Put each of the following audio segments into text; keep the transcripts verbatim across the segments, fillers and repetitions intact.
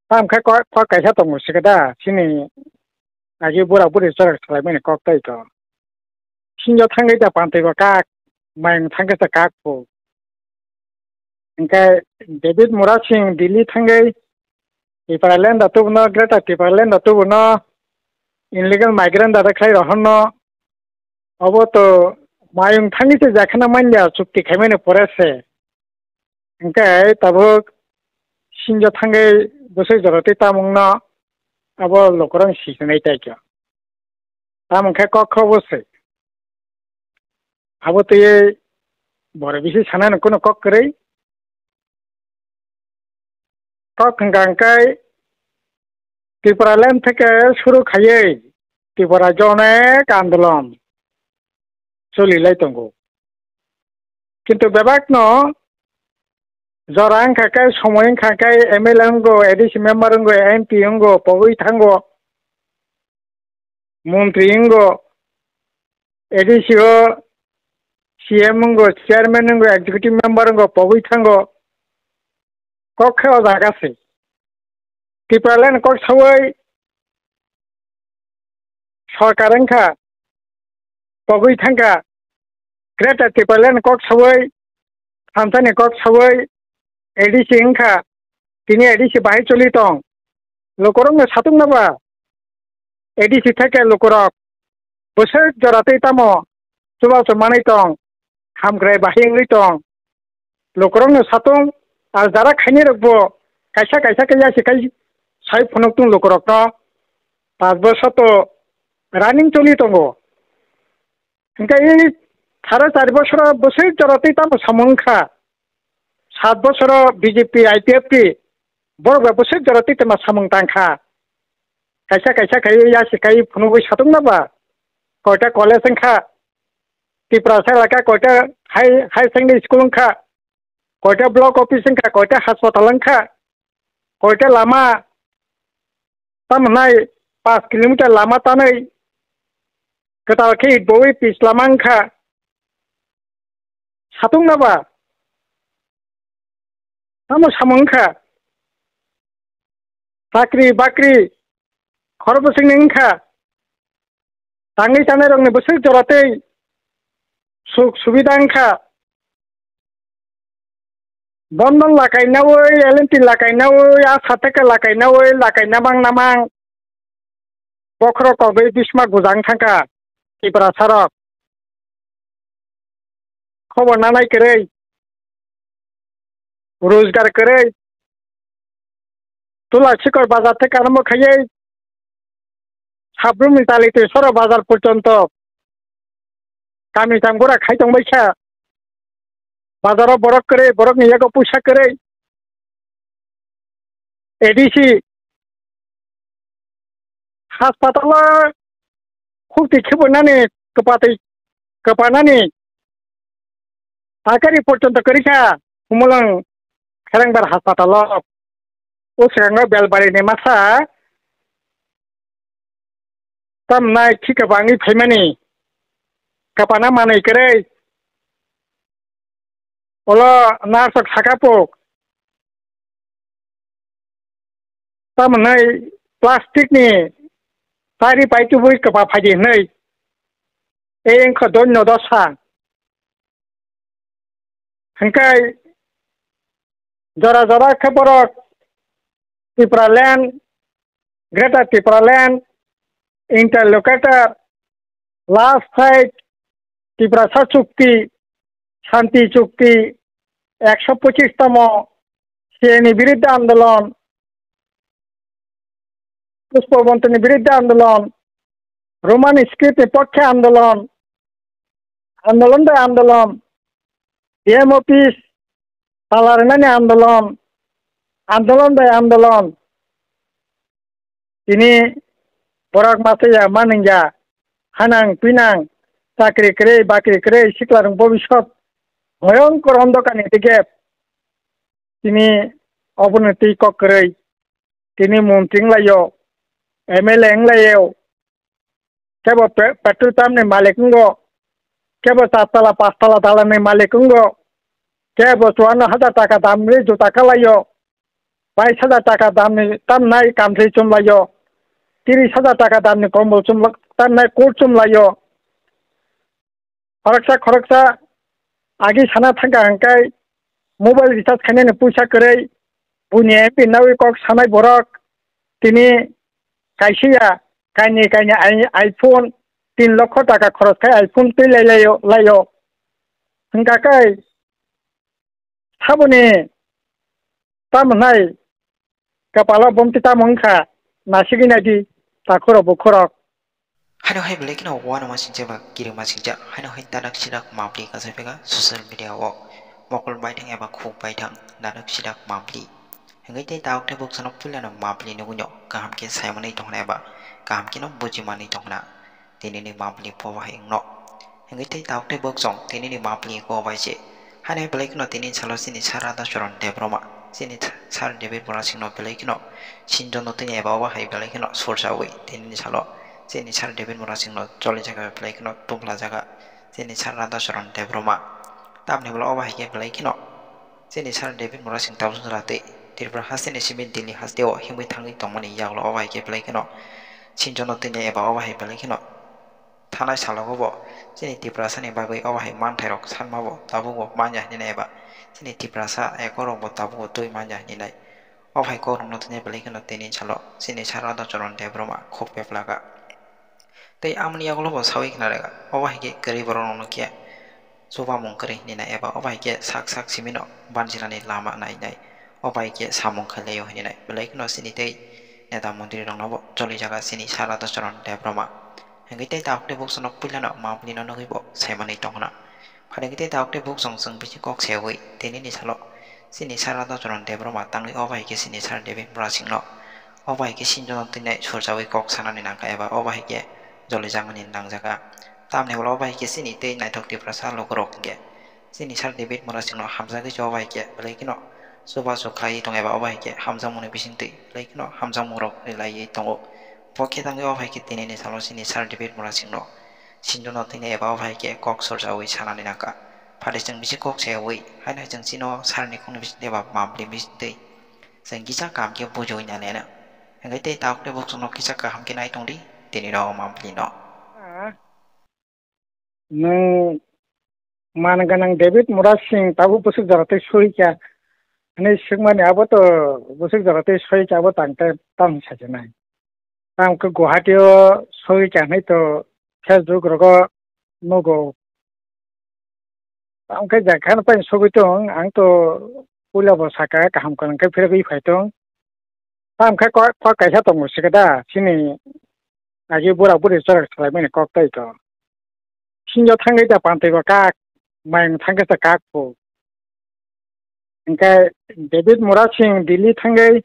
Tamo khe kok, kok kaisa tongo se da, chini agi bura buri chwrak salaimani kok tai to. Sinjo thangwi da pantwi bo kak, mayung thangkhe se kak phu. Hwnkhe David Murasing Delhi thangwi Tipraland da tubuno, Greater Tipraland da tubuno illegal migrant da khlai rohorno. Obo to mayung thangwi se jakhana manya chukti khaimani pore se. Hwnkhe tabuk sinjo thangwi bwswk jora twi tamungno abo lukurok sisinai tai khe. Tamo khe kok kho bo se. Abo twi boro bisi sanani kunu kok kwrwi. Kok hwnkha hwnkhe Tipraland theke suru khaiwi Tripura jone kandolon choli lai tongo. Kintu bebakno jora wngkha khe, somoi wngkha khe M L A wngo, A D C member wngo, M P wngo, pogwi thango, montri wngo, A D C o C M wngo, chairman wngo, executive member wngo, pogwi thango. Kok khe o jaga se. Tipraland kok sawi sorkar wngkha, pogwi thangkha, Greater Tipraland kok sawi, thansani kok sawi, A D C wngkha, tini A D C bahai choli tong. Lukurokno satung naba, A D C theke lukurok bwswk jora twi tamo chubachu manwi tong, hamkrai bahai wngwi tong. Lukurokno satung, ar jara khainai rokbo kaisa kaisa khe yasi kai sai phunuk tung lukurokno. Pas bosor to running choli tongo. Hwnkhe i sare chari bosoro bwswk jora twi tamo samung wngkha. Sat bosoro B J P, I P F T borok bai bwswk jora twi tamo samung tangkha. Kaisa kaisa khai yasi kai phunugwi satung naba. Koita college wngkha. Tiprasa elaka koita high, high secondary school wngkha. Koita block office wngkha, koita hospital wngkha, koita lama tamo hwnai paanch kilometer lama tanwi kwtal khe itbowi pitch lama wngkha. Satung naba tamo samung wngkha. Chakri bakri khorokbwswkni wngkha. Tangwi chanairokni bwswk jora tei suk subida wngkha. Bondon lakai naui, L N T lakai naui, a sataka lakai naui, lakai namang namang. Bokhorok kogwi bisma gujang thangkha Tiprasarok. Khobor nanai kwrwi, rojgar kwrwi, tula sikor bazar theke arombo khaiwi Sabrumni tali twi soro bazar porjonto kami chamgura khai tongbaikha. Bazaro borok kwrwi, borokni yago puisa kwrwi. A D C haspatalo khukti khibo nani kwpatwi kwpanani takari porjonto kwrwi kha Humulwng Kherengbar haspatalo. O swkango Belbarini masa tamnai khi kwbangwi phaimani kwpana manwi kwrwi. Olo nurse rok saka puk. Tamnai plastic ni tari pai tubui kwpa phaidi hwnwi. Ei wngkha doino dosa. Hwnkhe jora jora khe borok Tipraland, Greater Tipraland, Interlocutor, Last Fight, Tiprasa Chukti, Shanti Chukti, ekso pochis tomo, C A A ni biruddhe andolon, Pushpa Bantoni biruddhe andolon, Roman script ni pokkhe andolon, andolon bai andolon, D M office tala rwnani andolon, andolon bai andolon. Tini borok masa ya manwng ya, hanang pinang, chakri kwrwi, bakri kwrwi, siklarok bobisot bhoyongkor ondhokar ni dige. Tini obono twi kok kwrwi, tini montri wnglaio, M L A wnglaio, kebo pe-, petrol pump ni malik wngo, kebo char tala, panch tala dalal ni malik wngo, kebo chuanno hajar taka dam ni juta kalaio, bais hajar taka damni tamnai kamthwi chumlaio, tiris hajar taka damni kombol chumla-, tamnai coat chumlaio. Khoroksa khoroksa agi sana thangka hwnkhe mobile recharge khainani puisa kwrwi, buini M P nawi kok sanai borok tini kaisa ya kaini kaini i-, iPhone tin lokho taka khoros khai iPhone twi lai laio, laio. Hwnkha khe saboni tamo hnai kapalo bomti tamo wngkha nasigwi naidi takhurok bukhurok. Haino hai belai kheno uanama singjak ba kirima singjak, haino hai danak sidak mapli kasaiphaikha social media o. Mokol baithang eba khuk baithang danak sidak mapli. Hingke tei tabuk tei bukchano puilano mapli nugwino kaham khe saimanwi tongna eba kaham kheno bujimanwi tongna. Tinini mapli pobo hai wngno. Hingke tei tabuk tei bukchong tinini mapli ko bai se. Haino hai belai kheno tini salo chini Sir Radhacharan Debbarma, chini Sir David Murasingno belai kheno sinjono tini eba obo hai belai kheno sursawi tinini salo. Chini Sir David Murasingno cholijaga belai kheno tuklajaga chini Sir Radhacharan Debbarma. Tamni ulo obo hai khe belai kheno chini Sir David Murasing tabuk jora tei Tripura hasteni simi Delhi hasteo himwi thangwi tongmani yagulo obo hai khe belai kheno sinjono tini eba obo hai belai kheno thanai salogo bo chini Tiprasani bagwi obo hai manthairok sanmabo tabukbo manya hinwi nai eba chini Tiprasa ekorokbo tabukbo twi manya hinwi nai. Obo hai kokrokno tini belai kheno tini salo chini Sir Radhacharan Debbarma khuk peplaka. Tei amoni yagulo bo sawi khna rega, obo hai khe kwrwi borok rokno khe chubamung kwrwi hinwi nai eba obo hai khe sak sak simino banjinani lama nai nai, obo hai khe samung khlai laio hinwi nai belai kheno chini tei neta montri rokno bo cholijaga chini Sir Radhacharan Debbarma. Hingke tei tabuk tei bukchano puilano mapli no nugwi bo saimanwi tongkhna. Phaidi tei tabuk tei bukchong chwng bisi kok sewi tinini salo chini Sir Radhacharan Debbarma tangwi obo hai khe chini Sir David Murasingno obo hai khe sinjono twinai surjawi kok sanani nangkha eba obo hai khe jolijakmani nangjakha. Tamni ulo obo hai khe chini tei naithok Tiprasa lukurok hwnkhe chini Sir David Murasingno hamjagwi se obo hai khe belai kheno chubachu khlaiwi tongo eba obo hai khe hamjakmungni bisingtwi belai kheno hamjakmungrok rwlaiwi tongo. Bo khe tangwi obo hai khe tinini salo chini Sir David Murasingno sinjono tini eba obo hai khe kok surjawi sanani nangkha. Phaidi chwng bisi kok sewi haino hai chwng chino Sir ni khungni bisingtwi eba mapli bisingtwi chwng kisa kaham khe bujiwi nai laina. Hingke tei tabuk tei bukchokno kisa kaham khe nai tongdi tini rw mapli no. Nwng man gwnang David Murasing tabuk bwswk jora tei sori kha hwnwi swkmani, abo to bwswk jora tei sori kha, abo tang tei tang sajwnai. Tamo khe Guwahati o sori kha hwnwi to Facebook rogo nugo. Tamo khe jekhan pai sogwi tong, ang to puila bo saka kaham kwrwng khe phirogwi phai tong. Tamo khe kok, kok kaisa tongo sikada, chini agi bura buri chwrak salaimani kok tai to. Sinjo thangwi da pantwi bo kak, mayung thangkhe ta kak phu. Hingkhe David Murasing Delhi thangwi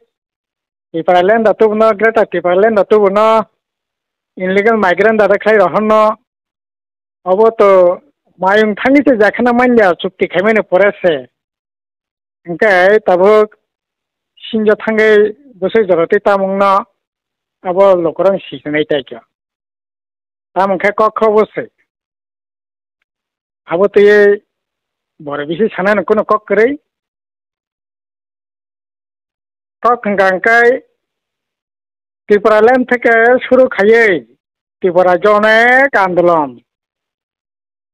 Tipraland da tubuno, Greater Tipraland da tubuno, illegal migrant da khlai rohorno, obo to mayung thangwi se jakhana manya chukti khaimani pore se. Hingkhe tabuk sinjo thangwi bwswk jora tei tamungno abo lukurok sisinai tai khe. Tamo khe kok kho bo se. Abo twiwi boro bisi sanani kunu kok kwrwi. Kok hwnkha hwnkhe Tipraland theke suru khaiwi Tripura rajyo onek andolon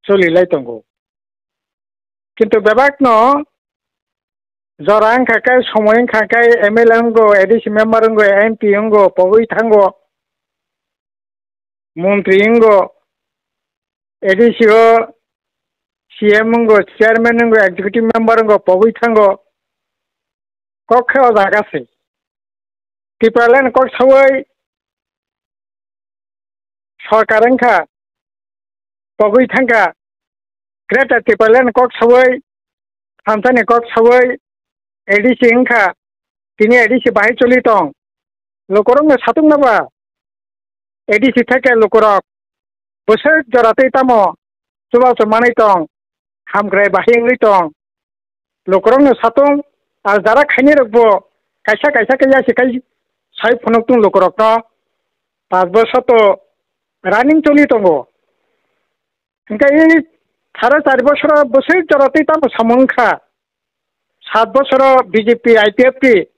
choli lai tongo. Kintu bebak no jora wngkha khe, somoi wngkha khe, M L A wngo, A D C member wngo, M P wngo, pogwi thango, montri wngo, A D C o C M wngo, chairman wngo, executive member wngo, pogwi thango. Kok khe o jaga se. Tipraland kok sawi sorkar wngkha, pogwi thangkha, Greater Tipraland kok sawi, thansa ni kok sawi, A D C wngkha, tini A D C bahai choli tong. Lukurok no satung naba, A D C theke lukurok bwswk jora twi tamo chubachu manwi tong, hamkrai bahai wngwi tong. Lukurok no satung, ar jara khainai rok bo kaisa kaisa khe yasi khai sai phunuk tung lukurok no, pas bosor to running choli tongo. Hingke i sare chari bosoro bwswk jora twi tamo samung wngkha. Sat bosoro B J P, I P F T,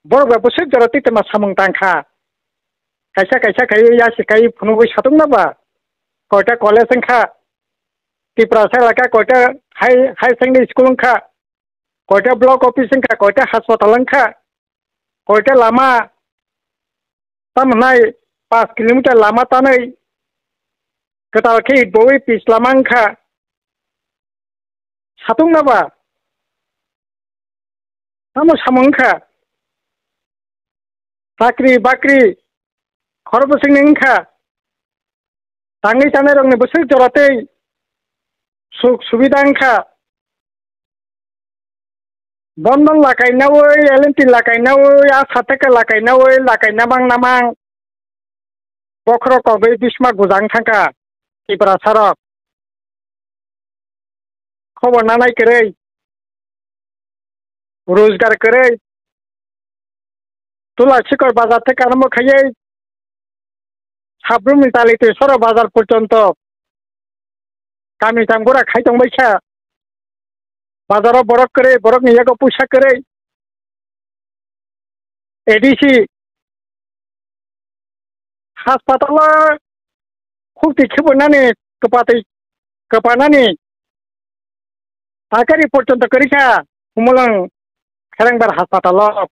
Borok bai bwswk jora twi twma samung tang kha. Kaisa kaisa khai ya se kai phunugwi satung na ba. Koita college wng kha. Tiprasa elaka koita high, high secondary school wng kha. Koita block office wng kha, koita hospital wng kha. Koita lama tamo hwnai paanch kilometer lama tanwi kwtal khe itbowi pis lama wng kha. Satung na ba? Tamo samung wng kha? Chakri bakri khoro bwswkni wng kha? Tangwi chanai rokni bwswk jora tei suk subida wng kha? Bondon lakai naui, L N T lakai naui, Asataka lakai naui, lakai namang namang. Bokhorok kogwi bisma gujang thangkha Tiprasarok. Khobor nanai kwrwi, rojgar kwrwi, tula sikor bazar theke arombo khaiwi Sabrumni tali twi soro bazar porjonto kami tang bura khai tongbaikha. Bazaro borok kwrwi, borokni yago puisa kwrwi. A D C haspatalo khukti khibunani kwpatwi kwpanani takari porjonto kwrwi kha Humulwng Kherengbar haspatalo.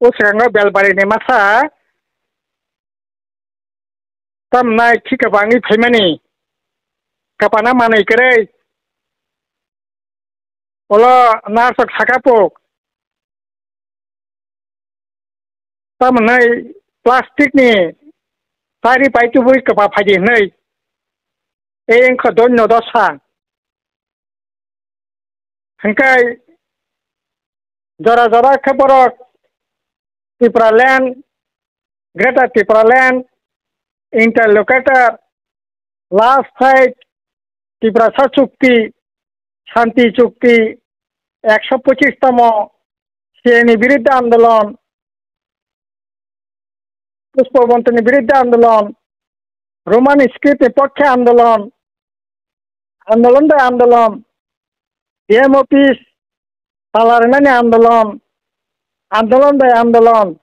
O swkango Belbarini masa tamnai khika bangwi phaimani kwpana manwi kwrwi. Ulo nurse rok saka puk. Tamnai plastic ni tari pai tubui kwpa phaidi hwnwi. Ei wngkha doino dosa. Hingkai jora jora khe borok Tipraland, Greater Tipraland, Interlocutor, Last Fight, Tiprasa Chukti, Shanti Chukti, ekso pochis tomo, C A A ni biruddhe andolon, Pushpa Bantoni biruddhe andolon, Roman script ni pokkhe andolon, andolon bai andolon, D M office tala rwnani andolon, andolon bai andolon.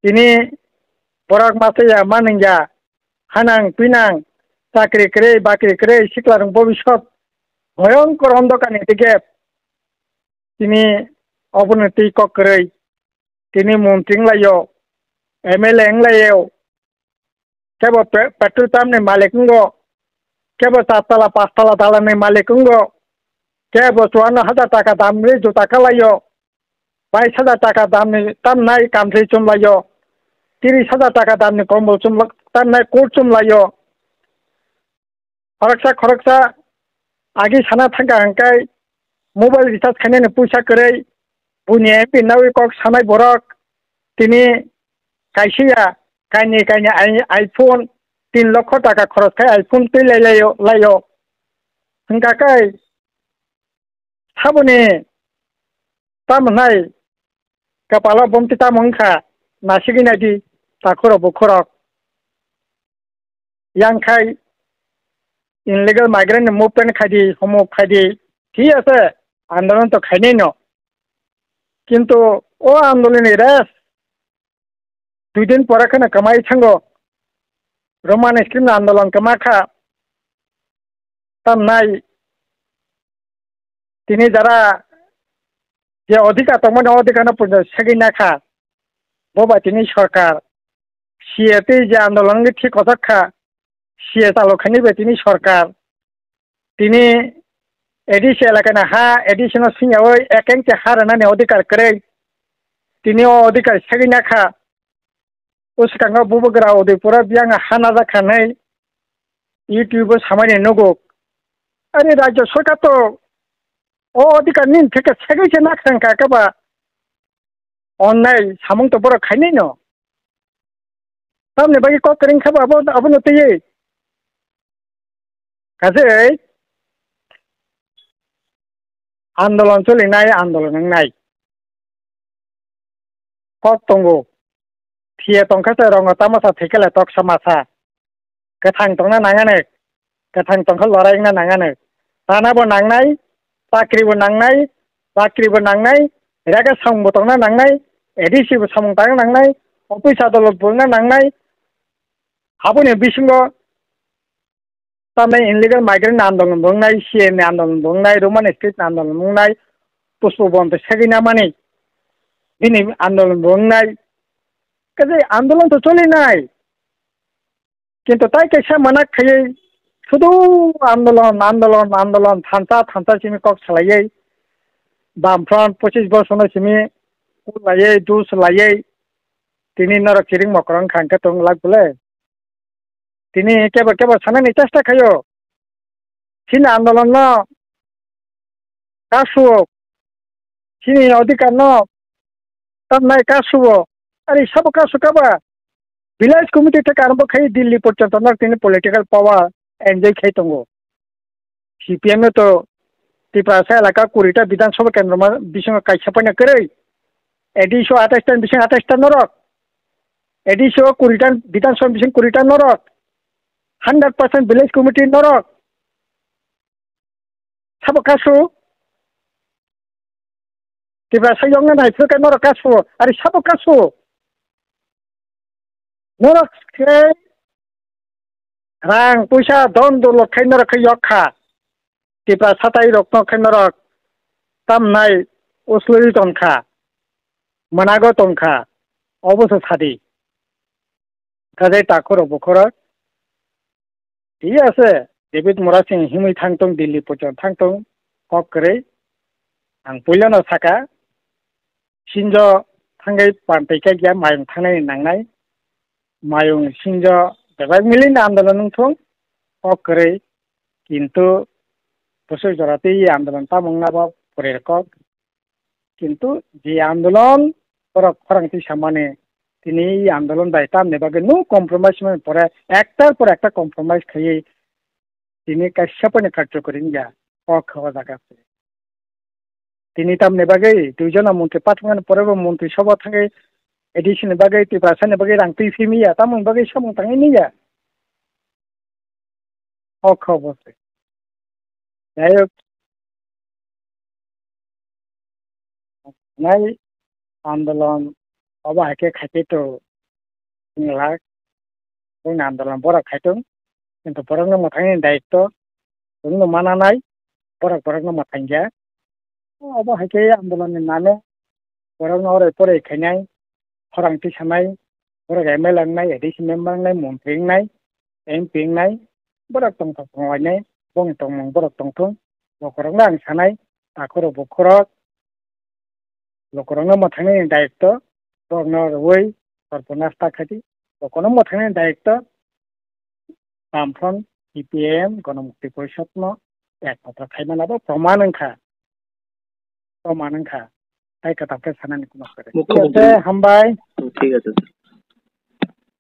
Tini borok masa ya, manung ya, hanang, pinang, chakri kwrwi, bakri kwrwi, siklarung bobiswt bhoyongkor ondokar ni dige tini obono twi kok kwrwi. Tini montri wnglaio, M L A wnglaio, kebo pe-, petrol pump ni malik wngo, kebo char tala, panch tala dalal ni malik wngo, kebo chuanno hajar taka dam ni juta kalaio, bais hajar taka dam ni tamnai kamthwi chumlaio, tris hajar taka dam ni kombol chumla-, tamnai coat chumlaio. Khoroksa khoroksa agi sana thangkha hwnkhe mobile recharge khainani puisa kwrwi, buini M P naui kok sanai borok tini kaisa ya kainwi kainwi i-, iPhone tin lokho taka khoros khai iPhone twi lai laio, laio. Hwnkha khe saboni tamo hnai kapalo bomti tamo wngkha nasigwi naidi takhurok bukhurok. Yang khai illegal migrant ni movement khai di, humuk khai di, thik ase, andolon to khainai no. Kintu o andolon ni rest dui din pore kheno kwmai thango. Roman script ni andolon kwma kha. Tamnai tini jara je odhikar tongmani, o odhikar no punjo segwi nakha. Bo bai tini sorkar C A tei je andolon wngwi thik kochok kha, C A chalo khaini bai tini sorkar. Tini A D C elakani ha, A D C no singyaui ek engti ha rwnani odhikar kwrwi. Tini o odhikar segwi nakha. O swkango bubagra Udaipura biyang ha najak kha hinwi YouTube o samani nugo. Ani rajyo sorkar to o odhikar nini theke segwi se nakha wngkha khe ba onnai samung to borok khainai no. Tamni bagwi kok kwrwng khe ba abo, abono twiwi. Kajei andolon cholinai, andolon wngnai kok tongo. Phiya tongkha se rongo tamasa thwikhe le toksa masa. Kwthang tongna nangani, kwthang tongkha lorai wngna nangani. Tana bo nangnai, chakri bo nangnai, bakri bo nangnai, Rega samung bo tongna nangnai, A D C bo samung tangna nangnai, office adolot bo wngna nangnai. Aboni bisingo tamni illegal migrant ni andolon bo wngnai, C A A ni andolon bo wngnai, Roman script ni andolon bo wngnai, Pushpa Bhanta segwi namani bini andolon bo wngnai. Kaje andolon to cholinai. Kintu tai kaisa manak khaiwi sudu andolon, andolon, andolon, thansa, thansa simi kok salaiwi, Bamfront pochis bosorno simi kulaiwi, dus laiwi, tini norok kiring mokrong khang khe tong lak bole. Tini kebo kebo sanani chesta khaio. Chini andolon no kasu, chini odhikar no tamnai kasu, ari sabo kasu kaba. Village committee theke arombo khai Delhi porjonto no tini political power enjoy khai tongo. C P M no to Tiprasa elaka kurita Bidhan Sabha kendro ma bisingo kaisa paina kwrwi. A D C o atais ta bisingo atais ta norok. A D C o kurita Bidhan Sabha bisingo kurita norok. Hundred percent village committee norok. Sabo kasu. Tiprasa yokna nai phirka norok kasu. Ari sabo kasu. Norok khe rang puisa don dolo khai norok khe yok kha. Tiprasa tai rok no khe norok tamnai uslui ton kha. Manago ton kha. Obo se sadi. Kajai takhoro bukhoro. Iya se, David Murasing himwi thangtong, Delhi pochon thangtong, kok kwrwi. Ang puilano saka, sinjo thangwi pantwi kaiya mayung thangnani nangnai. Mayung sinjo bebak milini andolon wngthung, kok kwrwi. Kintu bwswk jora twi andolon tamo wngna bo pore kok. Kintu je andolon borok khorang twi samani, tini i andolon bai tamni bagwi no compromise mani pore ektar por ekta compromise khaiwi tini kaisa pono karjokori wngya o kha o jaga se. Tini tamni bagwi duijona montri pathakmani pore bo montri sobo thangwi A D C ni bagwi Tiprasa ni bagwi rang twi phimiya tamoni bagwi samung tangwi niya. O kha o bo se. Jai hok, nai andolon obo hai khe khaitwi to wngla, wngna andolon borok khaitung, kintu borokno mwthangni daitto chwngno mananai, borok borokno mwthangya. Obo hai khe andolonni name borokno oroi poroi khainai, khorang tisanai, borok M L A wngnai, A D C member wngnai, montri wngnai, M P wngnai, borok tongthok tonglainai, bongni tongmung borok tongthung, bokhorokno ang sanai, takhorok bokhorok, bokhorokno mwthangnani daitto, borokno rwui, sorponas ta khaidi, bokhorokno mwthangnani daitto, Bamfront, C P I M, Ganamukti Porishad no ekmatra khaimani abo proman wngkha, proman wngkha, tai kwtal khe sanani kuno kwrwi. Mukho Thik ase, mukho. Hambai. Thik ase, sir.